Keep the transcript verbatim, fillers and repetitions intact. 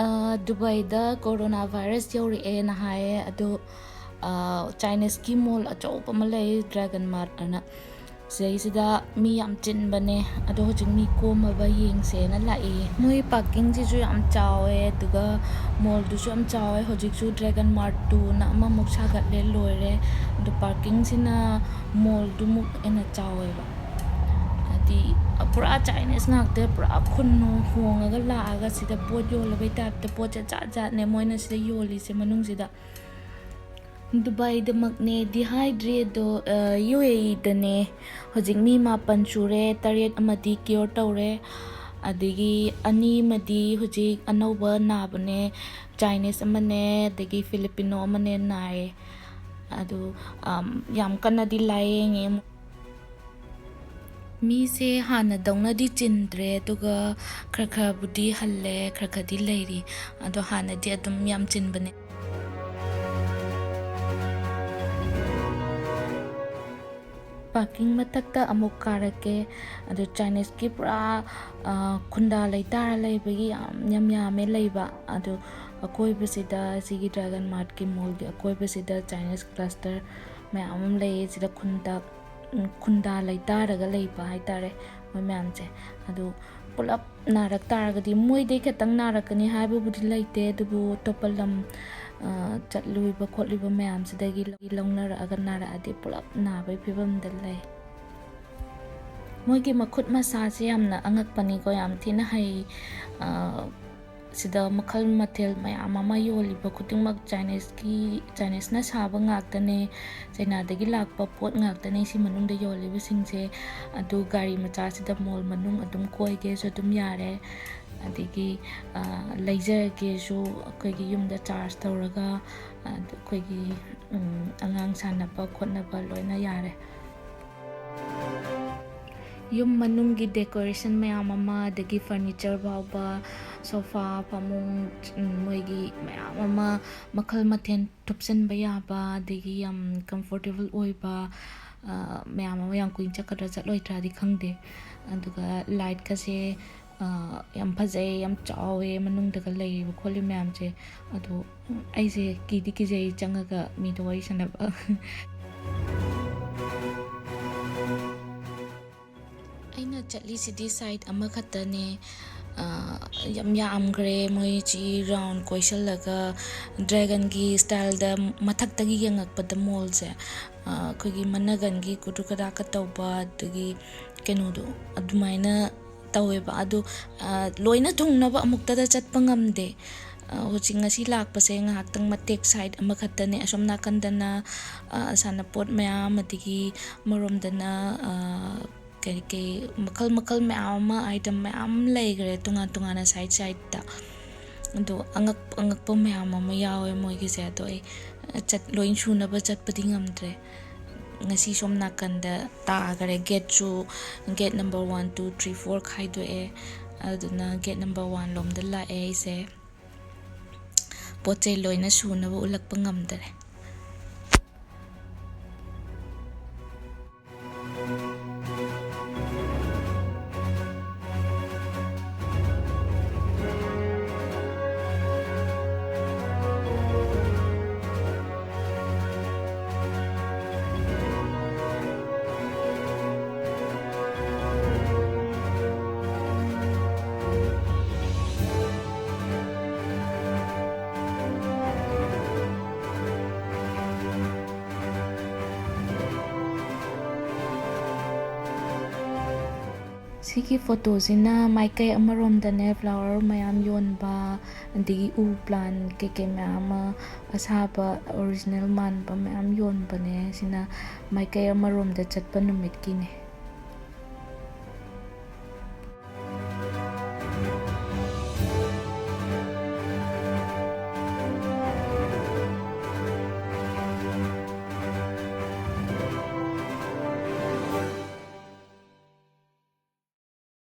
ꯑ, ꯗꯨꯕꯥꯏꯗ corona virus ꯌꯧꯔꯛꯑꯦꯅ ꯍꯥꯏꯌꯦ꯫ ꯑꯗꯣ, ꯑ, ꯆꯥꯏꯅꯤꯁꯀꯤ ꯃꯣꯜ ꯑꯆꯧꯕ ꯑꯃ ꯂꯩ, ꯗ꯭ꯔꯦꯒꯟ ꯃꯥꯔꯠ ꯑꯅ꯫ ꯁꯤꯗꯩꯁꯤꯗ ꯃꯤ ꯌꯥꯝ ꯆꯤꯟꯕꯅꯦ꯫ ꯑꯗꯣ ꯍꯧꯖꯤꯛ ꯃꯤ ꯀꯣꯝꯃꯕ ꯌꯦꯡꯁꯦꯅ ꯂꯥꯛꯏ꯫ ꯃꯣꯏ ꯄꯥꯔꯀꯤꯡꯁꯤꯁꯨ ꯌꯥꯝ ꯆꯥꯎꯋꯦ, ꯑꯗꯨꯒ ꯃꯣꯜꯗꯨꯁꯨ ꯌꯥꯝ ꯆꯥꯎꯋꯦ꯫ ꯍꯧꯖꯤꯛꯁꯨ ꯗ꯭ꯔꯦꯒꯟ ꯃꯥꯔꯠ ꯇꯨꯅ ꯑꯃꯃꯨꯛ ꯁꯥꯒꯠꯂꯦ, ꯂꯣꯏꯔꯦ꯫ ꯑꯗꯣ ꯄꯥꯔꯀꯤꯡꯁꯤꯅ ꯃꯣꯜꯗꯨꯃꯨꯛ ꯍꯦꯟꯅ ꯆꯥꯎꯋꯦꯕ꯫ ꯍꯥꯏꯗꯤ ꯄꯨꯔꯥ ꯆꯥꯏꯅꯤꯁ ꯉꯥꯛꯇ, ꯄꯨꯔꯥ ꯈꯨꯟ ꯍꯣꯡꯉꯒ ꯂꯥꯛꯑꯒ ꯁꯤꯗ ꯄꯣꯠ ꯌꯣꯜꯂꯕꯩ ꯇꯥꯏꯞꯇ ꯄꯣꯠꯁꯦ ꯖꯥꯠ ꯖꯥꯠꯅꯦ ꯃꯣꯏꯅ ꯁꯤꯗ ꯌꯣꯜꯂꯤꯁꯦ ꯃꯅꯨꯡꯁꯤꯗ꯫ ꯗꯨꯕꯥꯏꯗꯃꯛꯅꯦꯗꯤ ꯍꯥꯏꯗ꯭ꯔꯤ, ꯑꯗꯣ, ꯑ, ꯌꯨ ꯑꯦ ꯏꯗꯅꯦ꯫ ꯍꯧꯖꯤꯛ ꯃꯤ ꯃꯥꯄꯟ ꯁꯨꯔꯦ, ꯇꯔꯦꯠ ꯑꯃꯗꯤ ꯀ꯭ꯌꯣꯔ ꯇꯧꯔꯦ, ꯑꯗꯒꯤ ꯑꯅꯤ ꯑꯃꯗꯤ ꯍꯧꯖꯤꯛ ꯑꯅꯧꯕ ꯅꯥꯕꯅꯦ, ꯆꯥꯏꯅꯤꯁ ꯑꯃꯅꯦ, ꯑꯗꯒꯤ ꯐꯤꯂꯤꯄꯤꯅꯣ ꯑꯃꯅꯦ ꯅꯥꯏꯌꯦ꯫ ꯑꯗꯨ, ꯑꯝ, ꯌꯥꯝ ꯀꯟꯅꯗꯤ ꯂꯥꯏꯌꯦꯡꯉꯦ꯫ ꯃꯤꯁꯦ ꯍꯥꯟꯅꯗꯧꯅꯗꯤ ꯆꯤꯟꯗ꯭ꯔꯦ, ꯑꯗꯨꯒ ꯈꯔ ꯈꯔꯕꯨꯗꯤ ꯍꯜꯂꯦ, ꯈꯔ ꯈꯔꯗꯤ ꯂꯩꯔꯤ꯫ ꯑꯗꯣ ꯍꯥꯟꯅꯗꯤ ꯑꯗꯨꯝ ꯌꯥꯝ ꯆꯤꯟꯕꯅꯦ꯫ ꯄꯥꯔꯀꯤꯡ ꯃꯊꯛꯇ ꯑꯃꯨꯛ ꯀꯥꯔꯛꯀꯦ꯫ ꯑꯗꯨ ꯆꯥꯏꯅꯤꯁꯀꯤ ꯄꯨꯔꯥ, ꯑ, ꯈꯨꯟꯗꯥ ꯂꯩꯇꯥꯔ ꯂꯩꯕꯒꯤ ꯌꯥꯝ, ꯌꯥꯝ ꯌꯥꯝꯃꯦ ꯂꯩꯕ꯫ ꯑꯗꯨ ꯑꯀꯣꯏꯕꯁꯤꯗ, ꯁꯤꯒꯤ ꯗ꯭ꯔꯦꯒꯟ ꯃꯥꯔꯠꯀꯤ ꯃꯣꯜꯒꯤ ꯑꯀꯣꯏꯕꯁꯤꯗ ꯆꯥꯏꯅꯤꯁ ꯀ꯭ꯂꯁꯇꯔ ꯃꯌꯥꯝ ꯑꯃ ꯂꯩꯌꯦ꯫ ꯁꯤꯗ ꯈꯨꯟꯗꯥ, ꯎꯝ, ꯈꯨꯟꯗꯥ ꯂꯩꯇꯥꯔꯒ ꯂꯩꯕ ꯍꯥꯏꯇꯥꯔꯦ ꯃꯣꯏ ꯃꯌꯥꯝꯁꯦ꯫ ꯑꯗꯨ ꯄꯨꯂꯞ ꯅꯥꯔꯛ ꯇꯥꯔꯒꯗꯤ ꯃꯣꯏꯗꯩ ꯈꯛꯇꯪ ꯅꯥꯔꯛꯀꯅꯤ ꯍꯥꯏꯕꯕꯨꯗꯤ ꯂꯩꯇꯦ, ꯑꯗꯨꯕꯨ ꯑꯇꯣꯞꯄ ꯂꯝ, ꯑ, ꯆꯠꯂꯨꯕ ꯈꯣꯠꯂꯨꯕ ꯃꯌꯥꯝꯁꯤꯗꯒꯤ ꯂꯧꯅꯔꯛꯑꯒ ꯅꯥꯔꯛꯑꯗꯤ ꯄꯨꯂꯞ ꯅꯥꯕꯒꯤ ꯐꯤꯕꯝꯗ ꯂꯩ꯫ ꯃꯣꯏꯒꯤ ꯃꯈꯨꯠ ꯃꯁꯥꯁꯦ ꯌꯥꯝꯅ ꯑꯉꯛꯄꯅꯤꯀꯣ, ꯌꯥꯝ ꯊꯤꯅ ꯍꯩ꯫ ꯑ, ꯁꯤꯗ ꯃꯈꯜ ꯃꯊꯦꯜ ꯃꯌꯥꯝ ꯑꯃ ꯌꯣꯜꯂꯤꯕ ꯈꯨꯗꯤꯡꯃꯛ ꯆꯥꯏꯅꯤꯁꯀꯤ, ꯆꯥꯏꯅꯤꯁꯅ ꯁꯥꯕ ꯉꯥꯛꯇꯅꯦ, ꯆꯥꯏꯅꯥꯗꯒꯤ ꯂꯥꯛꯄ ꯄꯣꯠ ꯉꯥꯛꯇꯅꯦ ꯁꯤ ꯃꯅꯨꯡꯗ ꯌꯣꯜꯂꯤꯕꯁꯤꯡꯁꯦ꯫ ꯑꯗꯨ ꯒꯥꯔꯤ ꯃꯆꯥꯁꯤꯗ ꯃꯣꯜ ꯃꯅꯨꯡ ꯑꯗꯨꯝ ꯀꯣꯏꯒꯦꯁꯨ ꯑꯗꯨꯝ ꯌꯥꯔꯦ, ꯑꯗꯒꯤ, ꯑ, ꯂꯩꯖꯒꯦꯁꯨ ꯑꯩꯈꯣꯏꯒꯤ ꯌꯨꯝꯗ ꯆꯥꯔꯖ ꯇꯧꯔꯒ, ꯑ, ꯑꯩꯈꯣꯏꯒꯤ, ꯎꯝ, ꯑꯉꯥꯡ ꯁꯥꯟꯅꯕ ꯈꯣꯠꯅꯕ ꯂꯣꯏꯅ ꯌꯥꯔꯦ꯫ ꯌꯨꯝ ꯃꯅꯨꯡꯒꯤ ꯗꯦꯀꯣꯔꯦꯁꯟ ꯃꯌꯥꯝ ꯑꯃ, ꯑꯗꯒꯤ ꯐꯔꯅꯤꯆꯔ ꯐꯥꯎꯕ, ꯁꯣꯐꯥ, ꯐꯃꯨꯡ, ꯎꯝ, ꯃꯣꯏꯒꯤ ꯃꯌꯥꯝ ꯑꯃ, ꯃꯈꯜ ꯃꯊꯦꯜ ꯊꯨꯞꯆꯟꯕ ꯌꯥꯕ, ꯑꯗꯒꯤ ꯌꯥꯝ ꯀꯝꯐꯣꯔꯇꯦꯕꯜ ꯑꯣꯏꯕ, ꯑ, ꯃꯌꯥꯝ ꯑꯃ, ꯌꯥꯝ ꯀꯨꯏꯅ ꯆꯠꯀꯗ꯭ꯔꯥ ꯆꯠꯂꯣꯏꯗ꯭ꯔꯥꯗꯤ ꯈꯪꯗꯦ꯫ ꯑꯗꯨꯒ ꯂꯥꯏꯠꯀꯁꯦ ꯑ, ꯌꯥꯝ ꯐꯖꯩ, ꯌꯥꯝ ꯆꯥꯎꯋꯦ, ꯃꯅꯨꯡꯗꯒ ꯂꯩꯔꯤꯕ ꯈꯣꯠꯂꯤ ꯃꯌꯥꯝꯁꯦ꯫ ꯑꯗꯣ ꯑꯩꯁꯦ ꯀꯤꯗꯤ ꯀꯤꯖꯩ ꯆꯪꯉꯒ ꯃꯤꯗꯣ ꯋꯥꯔꯤ ꯁꯥꯟꯅꯕ꯫ ꯑꯩꯅ ꯆꯠꯂꯤꯁꯤꯗꯤ side ꯑꯃꯈꯛꯇꯅꯦ꯫ ꯑ, ꯌꯥꯝ ꯌꯥꯝꯈ꯭ꯔꯦ꯫ ꯃꯣꯏ ꯁꯤ round ꯀꯣꯏꯁꯜꯂꯒ dragonꯒꯤ styleꯗ ꯃꯊꯛꯇꯒꯤ ꯌꯦꯡꯉꯛꯄꯗ mallꯁꯦ, ꯑ, ꯑꯩꯈꯣꯏꯒꯤ ꯃꯅꯒꯟꯒꯤ ꯀꯨꯗꯨ ꯀꯗꯥꯛꯀ ꯇꯧꯕ, ꯑꯗꯒꯤ ꯀꯩꯅꯣꯗꯣ ꯑꯗꯨꯃꯥꯏꯅ ꯇꯧꯋꯦꯕ꯫ ꯑꯗꯣ, ꯑ, ꯂꯣꯏꯅ ꯊꯨꯡꯅꯕ ꯑꯃꯨꯛꯇꯗ ꯆꯠꯄ ꯉꯝꯗꯦ꯫ ꯑ, ꯍꯧꯖꯤꯛ ꯉꯁꯤ ꯂꯥꯛꯄꯁꯦ ꯉꯥꯏꯍꯥꯛꯇꯪ ꯃꯇꯦꯛ side ꯑꯃꯈꯛꯇꯅꯦ꯫ ꯑꯁꯣꯝ ꯅꯥꯀꯟꯗꯅ, ꯑ, ꯁꯥꯟꯅꯄꯣꯠ ꯃꯌꯥꯝ, ꯑꯗꯒꯤ ꯑꯃꯔꯣꯝꯗꯅ, ꯑ, ꯀꯔꯤ ꯀꯔꯤ ꯃꯈꯜ ꯃꯈꯜ ꯃꯌꯥꯝ ꯑꯃ, item ꯃꯌꯥꯝ ꯑꯃ ꯂꯩꯈ꯭ꯔꯦ ꯇꯣꯉꯥꯟ ꯇꯣꯉꯥꯟꯅ side sideꯇ꯫ ꯑꯗꯣ ꯑꯉꯛ-, ꯑꯉꯛꯄ ꯃꯌꯥꯝ ꯑꯃ ꯌꯥꯎꯋꯦ ꯃꯣꯏꯒꯤꯁꯦ꯫ ꯑꯗꯣ ꯑꯩ, ꯑ, ꯆꯠ-, ꯂꯣꯏ ꯁꯨꯅꯕ ꯆꯠꯄꯗꯤ ꯉꯝꯗ꯭ꯔꯦ꯫ ꯉꯁꯤ ꯁꯣꯝ ꯅꯥꯀꯟꯗ ꯇꯥꯈꯔꯦ꯫ Gateꯁꯨ, gate number one, two, three, four ꯈꯥꯏꯗꯣꯛꯑꯦ꯫ ꯑꯗꯨꯅ gate number one ꯂꯣꯝꯗ ꯂꯥꯛꯑꯦ ꯑꯩꯁꯦ꯫ ꯄꯣꯠ ꯆꯩ ꯂꯣꯏꯅ ꯁꯨꯅꯕ ꯎꯠꯂꯛꯄ ꯉꯝꯗꯔꯦ꯫ ꯁꯤꯒꯤ photoꯁꯤꯅ ꯃꯥꯏꯀꯩ ꯑꯃꯔꯣꯝꯗꯅꯦ flower ꯃꯌꯥꯝ ꯌꯣꯟꯕ, ꯑꯗꯒꯤ ꯎ plant ꯀꯩꯀꯩ ꯃꯌꯥꯝ ꯑꯃ, ꯑꯁꯥꯕ original ꯃꯥꯟꯕ ꯃꯌꯥꯝ ꯌꯣꯟꯕꯅꯦ꯫ ꯁꯤꯅ ꯃꯥꯏꯀꯩ ꯑꯃꯔꯣꯝꯗ ꯆꯠꯄ ꯅꯨꯃꯤꯠꯀꯤꯅꯦ꯫